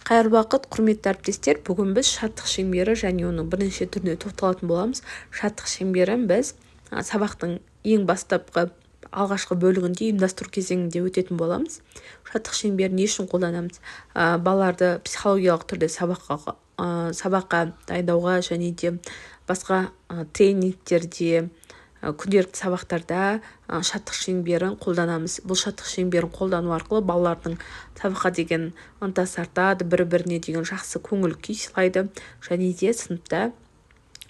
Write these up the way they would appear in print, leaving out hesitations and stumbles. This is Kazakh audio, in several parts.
Қайырлы уақыт, құрметті әріптестер! Бүгін біз шаттық шеңбері және оның бірнеше түріне тоқталатын боламыз. Шаттық шеңберін біз сабақтың ең бастапқы, алғашқы бөлігінде, ұйымдастыру кезеңінде өтетін боламыз. Шаттық шеңберін не үшін қолданамыз? Балаларды психологиялық түрде сабаққа дайындауға және де басқа тренингтерде, күнделікті сабақтарда шаттық шеңберін қолданамыз. Бұл шаттық шеңберін қолдану арқылы балалардың сабаққа деген ынтасы артады, бір-біріне деген жақсы көңіл күй сыйлайды және де сыныпта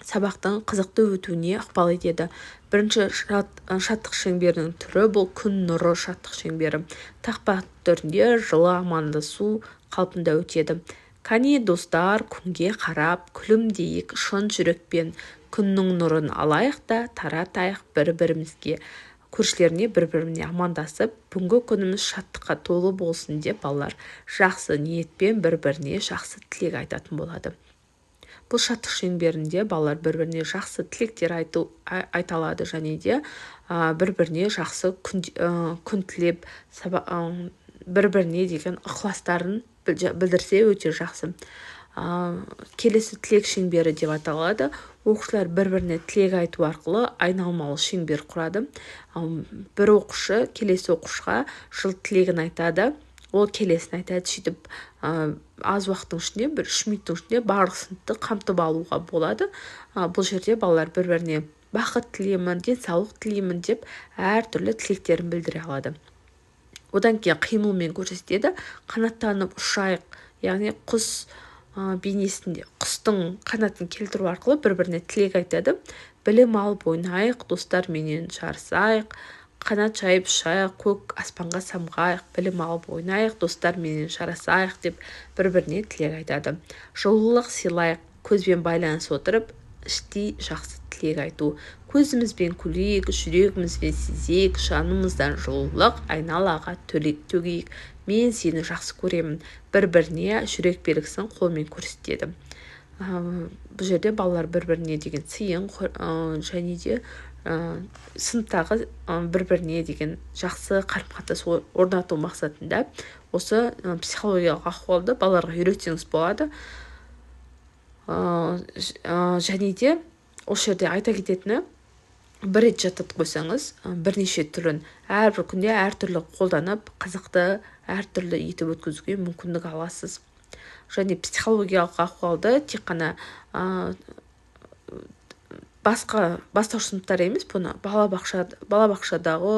сабақтың қызықты өтуіне ықпал етеді. Бірінші шаттық шеңберінің түрі – бұл күн нұры шаттық шеңбері. Тақпақ түрінде, жылы амандасу қалпында өтеді. Кәне, достар, күнге қарап күлімдейік шын жүрекпен. Күннің нұрын алайық та, таратайық бір-бірімізге. Көршілеріне, бір-біріне амандасып, бүгінгі күніміз шаттыққа толы болсын деп, балалар жақсы ниетпен бір-біріне жақсы тілек айтатын болады. Бұл шаттық шеңберінде балалар бір-біріне жақсы тілектер айта алады және де бір-біріне жақсы күн тілеп, бір-біріне деген ықыластарын білдірсе, өте жақсы. Келесі тілек шеңбері деп аталады. Оқушылар бір-біріне тілек айту арқылы айналмалы шеңбер құрады. Бір оқушы келесі оқушыға жылы тілегін айтады, ол келесін айтады. Сөйтіп, аз уақыттың ішінде, бір 3 минуттың ішінде барлық сыныпты қамтып алуға болады. Бұл жерде балалар бір біріне бақыт тілеймін, денсаулық тілеймін деп әртүрлі тілектерін білдіре алады. Одан кейін қимылмен көрсетеді. Қанаттанып ұшайық, яғни құс бейнесінде, құстың қанатын келтіру арқылы бір біріне тілек айтады. Білім алып ойнайық, достарменен жарысайық, қанат жайып ұшайық, көк аспанға самғайық, білім алып ойнайық, достарменен жарасайық деп бір біріне тілек айтады. Жылулық сыйлайық, көзбен байланыс отырып, іштей жақсы тілек айту. Көзімізбен күлейік, жүрегімізбен сезейік, жанымыздан жылулық айналаға төгейік. Мен сені жақсы көремін. Бір біріне жүрек белгісін қолмен көрсетеді. Бұл жерде балалар бір біріне деген сыйын және де сыныптағы бір біріне деген жақсы қарым қатынас орнату мақсатында осы психологиялық ахуалды балаларға үйретсеңіз болады. Және де осы жерде айта кететіні, бір рет жаттатып қойсаңыз, бірнеше түрін әрбір күнде әртүрлі қолданып, қызықты әртүрлі етіп өткізуге мүмкіндік аласыз. Және психологиялық ахуалды тек қана басқа бастауыш сыныптар емес, бұны балабақшадағы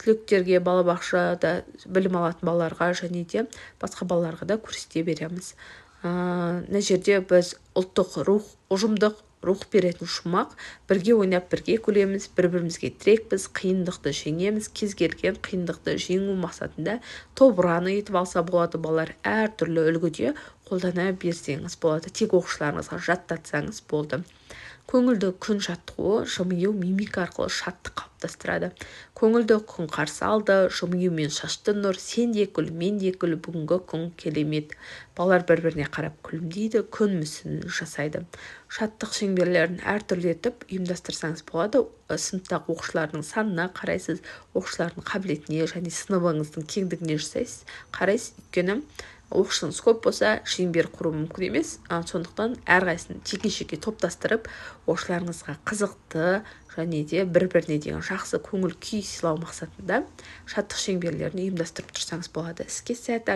түлектерге, балабақшада білім алатын балаларға және де басқа балаларға да көрсете береміз. Мына жерде біз ұлттық рух, ұжымдық рух беретін шумақ. Бірге ойнап, бірге күлеміз, бір бірімізге тірекпіз, қиындықты жеңеміз. Кез келген қиындықты жеңу мақсатында топ ұраны етіп алса болады. Балалар әртүрлі үлгіде қолдана берсеңіз болады, тек оқушыларыңызға жаттатсаңыз болды. Көңілді күн жаттығуы жымию, мимика арқылы шаттық қалыптастырады. Көңілді күн қарсы алды, жымиюмен шашты нұр. Сен де күл, мен де күл, бүгінгі күн керемет. Балалар бір біріне қарап күлімдейді, күн мүсінін жасайды. Шаттық шеңберлерін әртүрлі етіп ұйымдастырсаңыз болады. Сыныптағы оқушылардың санына қарайсыз, оқушылардың қабілетіне және сыныбыңыздың кеңдігіне жасайсыз, қарайсыз. Өйткені оқушыңыз көп болса, шеңбер құру мүмкін емес. Сондықтан әрқайсысын жеке жеке топтастырып, оқушыларыңызға қызықты және де бір біріне деген жақсы көңіл күй сыйлау мақсатында шаттық шеңберлерін ұйымдастырып тұрсаңыз болады. Іске сәт!